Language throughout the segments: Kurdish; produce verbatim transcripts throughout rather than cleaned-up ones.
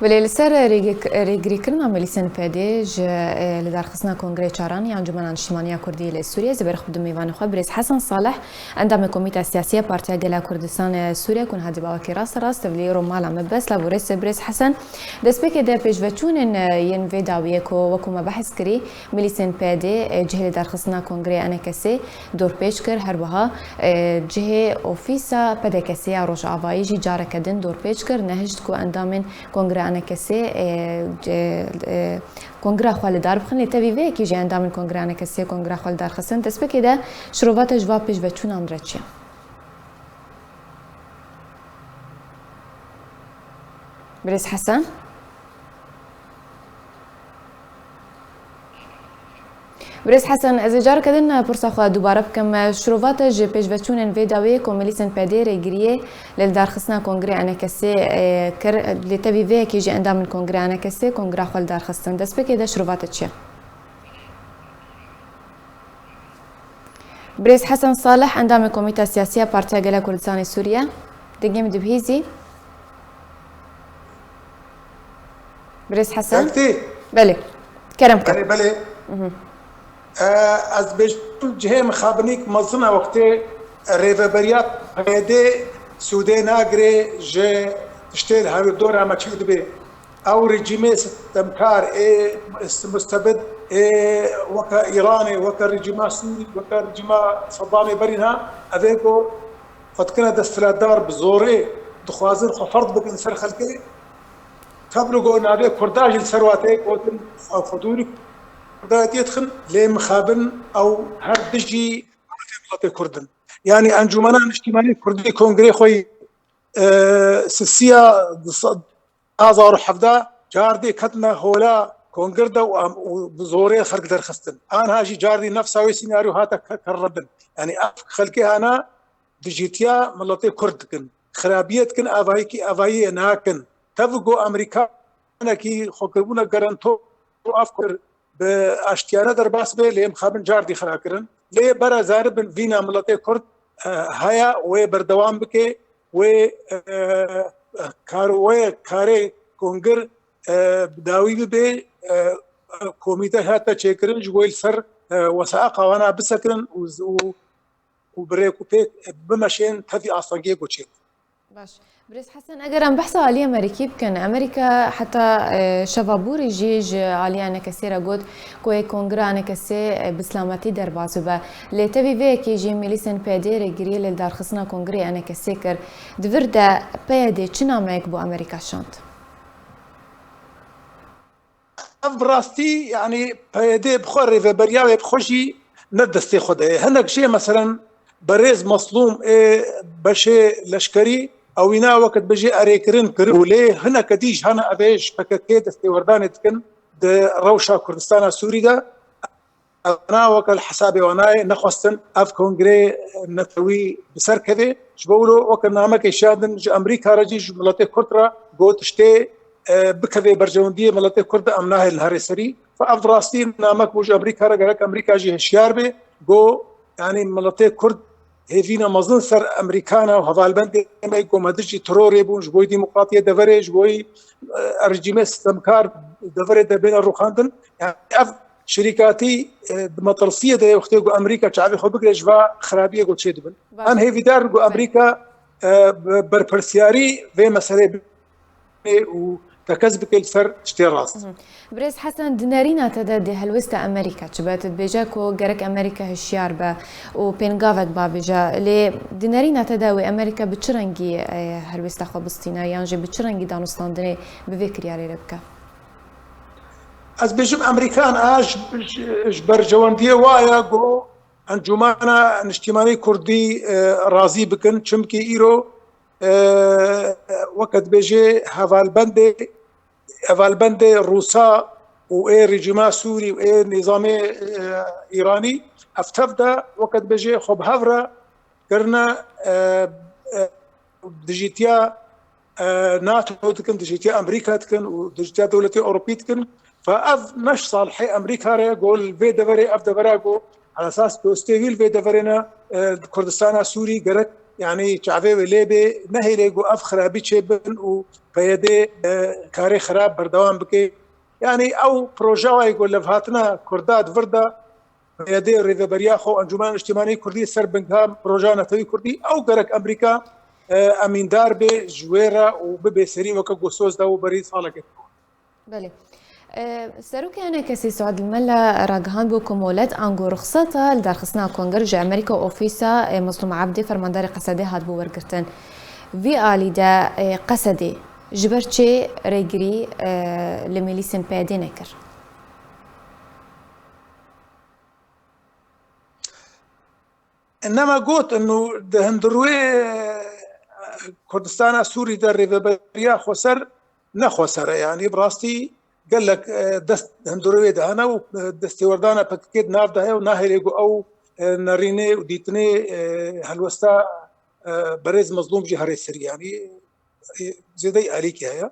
Belê, li ser rêgik-, rêgirîkirina milîsên P D ji, e, lidarxistina Kongreyê Çaran ya Encûmena Niştimanî ya Kurdî li Sûriyê, ez ê berxwe bidim mêvanê xwe, birêz Hesen Salih, endamê Komîta Siyasî ya Partiya Gela Kurdistan, e, Sûriye, ku niha dî bawekî rasterast tevlî ro mala me. Bes laborêse birêz Hesen, destpêkê de pêşveçûnên, e, yên vê dawiyê ku wekû me behs kirî, milîsên P D, e, cihê lidarxistina Kongreyê E N K S'ê dorpêç kir, her wiha, e, cihê ofîsa P D K S'ê ya Rojavayî jî careke din dorpêç kir, nehişt ku endamên Kongrê E N K S'ê, e, ce-, e, kongra xwe li dar bixin, lê tevî vê yekê jî endamên Kongrê E N K S'ê kongra xwe li dar xistin. Destpêkê de şirovata ji va pêşveçûnan re çi ye? Birêz Hesen? Birêz Hesen, ez ê careke din pirsa xwe dubare bikim. Şirova te ji pêşveçûnên vê dawiyê ku milîsên P D rêgiriyê li lidarxistina Kongrê E N K S'ê, e, kir, lê tevî vê yekê jî endamên Kongrê E N K S'ê kongra xwe li dar xistin. Destpêkê de şirova te çi ye? Birêz Hesen Salih, endamê Komîta Siyasî ya Partiya Gela Kurdistanê Sûriye. Dengê min dibihîzî? Birêz Hesen? Dengtê? Belê. Kerem ke. Belê, belê. Mhm. E, ez bêjim cihê mixabinîk mezin e wextê rêveberiya P Y D sûdê nagirê ji tiştê li hevdora me çêk dibe. Ew rejîmê sitemkar ê mustebid ê weke Îranê, weke rejîma Sûrî, weke rejîma Sedamê berî niha, ev ê ku xwe dikine desthilatdar, bi zorê dixwazin xwe ferz bikin ser xelkê. Tevlî ku navê Kurda jî li ser wateyê gotin, xwedûrî Kurdayetiyê dixin, lê mixabin ew her dijî miletê Kurd in. Yanî Encûmena Niştimanî Kurdî kongrê xwe yî, e, sisiya di se-, du hezar û hevdeh cardê ketine hola kongir de û em, û bi zorê xelk derxistin. Anha jî cardî nefsa wê sînaryo hate ke-, kerrebin. Yanî ev xelkê hana dijîtiya miletê Kurd dikin. Xirabiyê dikin, avayîkî avayiyê nakin. Tev ku Amerîkanekî xwekiribûna garanto û ev kir bi aştiyane derbas bê, lê mixabin cardî xira kirin. Lê bera zaribin vîna miletê Kurd, e, haya wê berdewam bike, wê, e, kar, wê karê kongir, e, bi dawî bibe, e, komîte hate çêkirin, ji bo li ser, e, wesaeqa wana bisekirin û, û, û bi rêk û pêk bimeşên tevî astengiyê ku çêbû. Baş. Birêz Hesen, eger em behsa aliyê Amerîkî bikin, Amerîka heta, e, şeva borî jî ji aliya E N K S'ê re got ku yê kongra E N K S'ê, e, bi silametî derbas bibe. Lê tevî vê yekê jî milîsên P Y D'ê rêgiriyê li lidarxistina kongrê E N K S'ê kir. Di vir de P Y D çi nameyek bo Amerîka şand? Ev bi rastî, yanî P Y D bi xwe rêveberiya wê bi xwe jî ne destê xwe de ye. Hinek jê, meselen, berêz Meslûm ê beşê leşkerî ewîna wekit bijê erêkirin kiribû, lê hineke dî ji hene ev ê ji P K K destêwerdanê dikin di rewşa Kurdistana Sûrî de. Evana weke li hesabê wan nayê, nexwestin ev kongrê netewî bi ser keve. Ji bo wilo weke namekê şiyandin ji Amerîka re jî, ji miletê Kurd re, got tiştê, e, bikeve berjewendiyê miletê Kurd de em nahêlin herê serî. Fe ev rastî namek bû ji Amerîka re, gerek Amerîka jî hişyar be. Got, yanî miletê Kurd hêvîna mezin ser Amerîkan e û hevalbendê me, got me dijî terorê bûn, ji bo demokratiyê deverê, ji bo, e, rejîmê sistemkar deverê de bêne rûxandin. Yanî ev şirîkatî, e, di metirsiyê de ye, wextê ku Amerîka çavê xwe bigire ji va xirabiyê ku çêdibin. Baş. Em hêvîdar in ku Amerîka, e, bi berpirsiyarî vê meselê bê û tekez bike li ser tiştê rast. Mhm. Birêz Hesen, di nerîna te de dê helwesta Amerîka çi be? Tu dibêje ku gerek Amerîka hişyar be û pêngavek bavêje. Lê di nerîna te de wê Amerîka bi çi rengî, e, helwesta xwe bistîne yan jî bi çi rengî danûstandinê bi vê kiryarê re bike? Ez bêjim, Amerîkan a ji, ji, ji berjewendiyê wa ye ku Encûmena Niştimanî Kurdî, e, razî bikin, çimkî îro, e, weke dibêje hevalbendê, hevalbendê Rûsa û ê rejîma Sûrî û ê nîzamê, e, Îranî, ev tev de weke dibêje xwe bi hev re kirine, e, e, dijîtiya, e, NATO dikin, dijîtiya Amerîka dikin û dijîtiya dewletê Ewropî dikin. Fe ev ne ji salihê Amerîka re ye, got li vê deverê, ev devera got ala esas dostê wî li vê deverê ne, e, Kurdistana Sûrî gerek yanî çavê wê lê bê, nehêlê ku ev xirabî çêbin û P Y D, e, karê xirab berdewam bike. Yanî ew proje wayê ku levhatina Kurda di vir de, P Y D rêveberiya xwe û Encûmena Niştimanî Kurdî ser bingeha projeya netewî Kurdî, ew gerek Amerîka, e, emîndar bê ji wê re û bibe serî weke ku soz da û berî salekê. Belê. E, Serokê E N K S'ê Suad Mela ragihand bû ku molet ango ruxseta li darxistina konger ji Amerîka û ofîsa, e, Mezlûm Ebdê, fermandarê Qesedê, hatibû wergirtin. Vî alî de, e, Qesedê ji ber çi rêgirî, e, li milîsên P Y D nekir? Nema got, inu di hundirwê Kurdistana Sûrî de rêveberiya xweser ne xweser e. Yanî bi rastî gelek, e, dest hundirwê de hene û, e, destêwerdana P K K di nav de heye û nahêlê ku ew, e, nerînê û dîtinê, e, helwesta, e, berêz Mezlûm jî herê serî. Yanî, e, zêdeyî alîkî heye.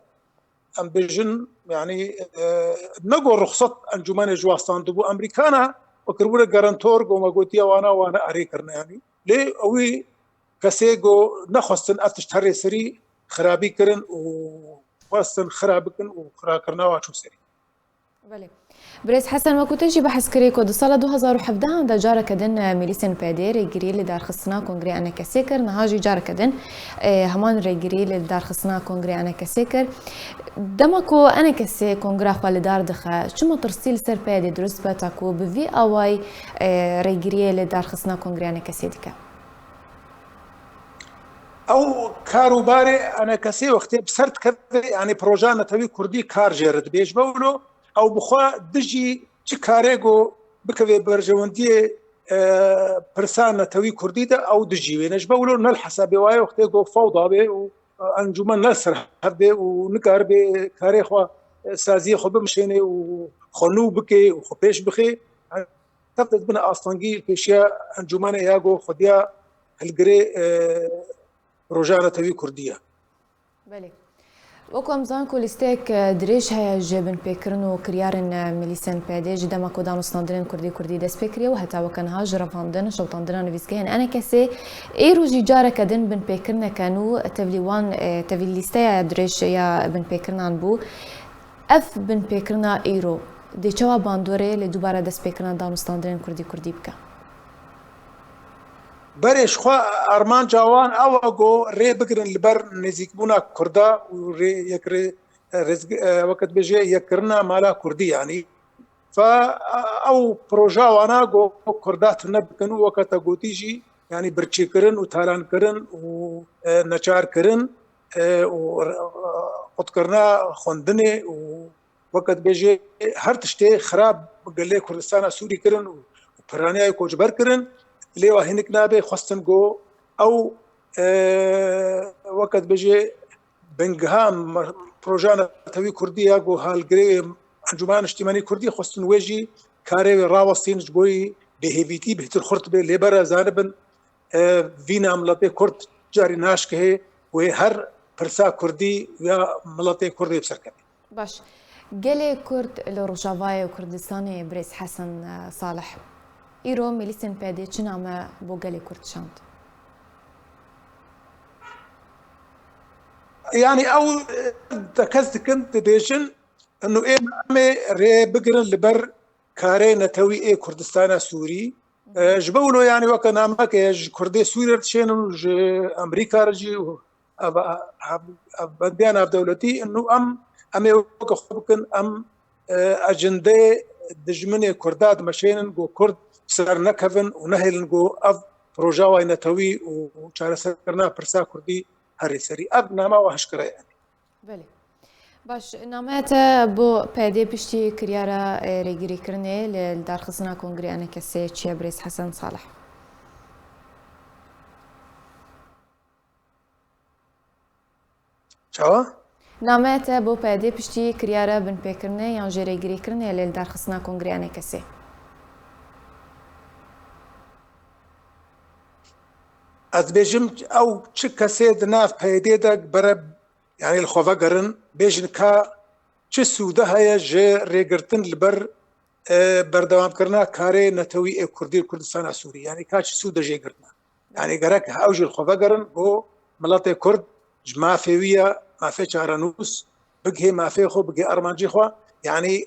Em bêjin, yanî, e, ne ku ruxsat encûmenê ji wastandibû. Amerîkana we kiribûne garantor, ku me gotiye wana, wana erê kirine, yanî. Lê ewî kesê ku nexwestin ev tişt herê serî xirabî kirin û xwestin xira bikin û xirakirina wa çû serî. Belê. Birêz Hesen, wekû te jî behs kirî ku di sala du hezar û hevdehan de careke din, e, milîsên P D rêgirî li darxistina Kongrê E N K S kir, niha jî careke din, e, heman rêgirî li darxistina Kongrê E N K S kir. Dema ku E N K S kongra xwe li dar dixe, çi metirsî li ser P D dirust be ta ku bi vî awayî, e, rêgiriyê li darxistina Kongrê E N K S dike? Ew kar û barê E N K S wextê bi ser dikeve, yanî proja netewî kurdî kar jê re dibê. Ji bo wilo ew bi xwe dijî çi karê ku bikeve berjewendiyê, e, pirsa netewî kurdî de, ew dijî wê ne. Ji bo wilo ne li hesabê wa ye wextê ku fewda bê û, e, encûmen ne li ser hev bê û nikaribe karê xwe, e, saziyê xwe bimişêne û xwe nû bike û xwe pêş bixe. Tev de dibine astengî li pêşiya encûmenê ya ku xwediya hilgirê, e, roja netewî kurdî ye. Belê. Wekû em zanin ku lîsteyek, e, dirêj heye ji binpêkirin û kiryarên, e, milîsên P D ji dema ku danûstandinên kurdî kurdî dest pê kiriye û heta weke niha ji revandin, şewitandina nivîsgehên E N K S'ê, îro jî careke din binpêkirineke nû tevlî wan, e, tevlî lîsteya dirêj ya binpêkirinan bû. Ev binpêkirina îro dê çawa bandorê li dubare destpêkirina danûstandinên kurdî kurdî bike? Berê ji xwe armanca wan ew e ku rê bigirin li ber nêzîkbûna Kurda û rê yek rê, rêzg-, e, weke dibêje yekkirina mala Kurdî, yanî. Fa, ew proja wana ku Kurda tune bikin û weke te gotî jî, yanî birçîkirin û talankirin û, e, neçarkirin, e, û, e, qutkirina xwendinê û weke dibêje her tiştê xirab bi gelê Kurdistana Sûrî kirin û piraniyayê koçber kirin, lê wa hinik nabe xwestin ku ew, e, weke dibêje bingeha me-, proja netewî kurdî ya ku halgirê Encûmena Niştimanî Kurdî xwestin wê jî karê wê rawestîn ji bo yî bêhêvîtî bêhtir xurt be, lê bere zanibin, e, vîna miletê Kurd carî naşkihê wê her pirsa Kurdî ya miletê Kurdê bi ser keve. Baş. Gelê Kurd li Rojavayê Kurdistanê, birêz Hesen, e, Salih. Îro milîsên P D çi name bo gelê Kurd şand? Yanî ew, e, tekez dikin, dibêjin, inu ê em ê rê bigirin li ber karê netewî ê Kurdistana Sûrî. E, ji bo wilo, yanî weke nameke ye, ji Kurdê Sûrî re dişênin û ji Amerîka re jî û ev, ev, ev bendiya navdewletî, inu em, em ê weke xwe bikin, em, e, ecindeyê dijminê Kurda dimeşênin ku Kurd ser nekevin û nehêlin ku ev proja wayê netewî û çareserkirina pirsa Kurdî herê serî. Ev nama wa hişkire ye. Belê. Baş, nameya te bo P D piştî kiryara, e, rêgirîkirinê li, li darxistina Kongrê E N K S'ê çi ye, birêz Hesen Salih? Çawa? Nameya te bo P D piştî kiryara binpêkirinê yan jî rêgirîkirinê li, li darxistina Kongrê E N K S'ê? Ez dibêjim, ew çi kesê di nav P Y D'ê de bere, yanî li xwe vegerin, bêjin ka çi sûde heye ji rêgirtin li ber, e, berdewamkirina karê netewî ê Kurdî li Kurdistana Sûrî? Yanî ka çi sûde jê girtine? Yani gerek ew jî li xwe vegerin ku miletê Kurd ji mafê wî ye, mafê çarenûs, bigihê mafê xwe, bigihê armancê xwe. Yani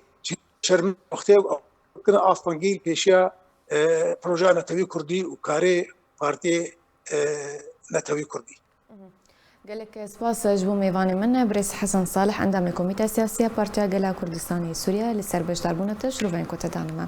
şerm wextê û bikine astengî li pêşiya e, projeya netewî Kurdî û karê partiyê e, netewî Kurdî. Gelek spas ji bo mêvanê min, birêz Hesen Salih, endamê Komîteya Siyasî ya Partiya Gela Kurdistanê yê Sûriye, li ser beşdarbûna te, şirovên ku te dane me.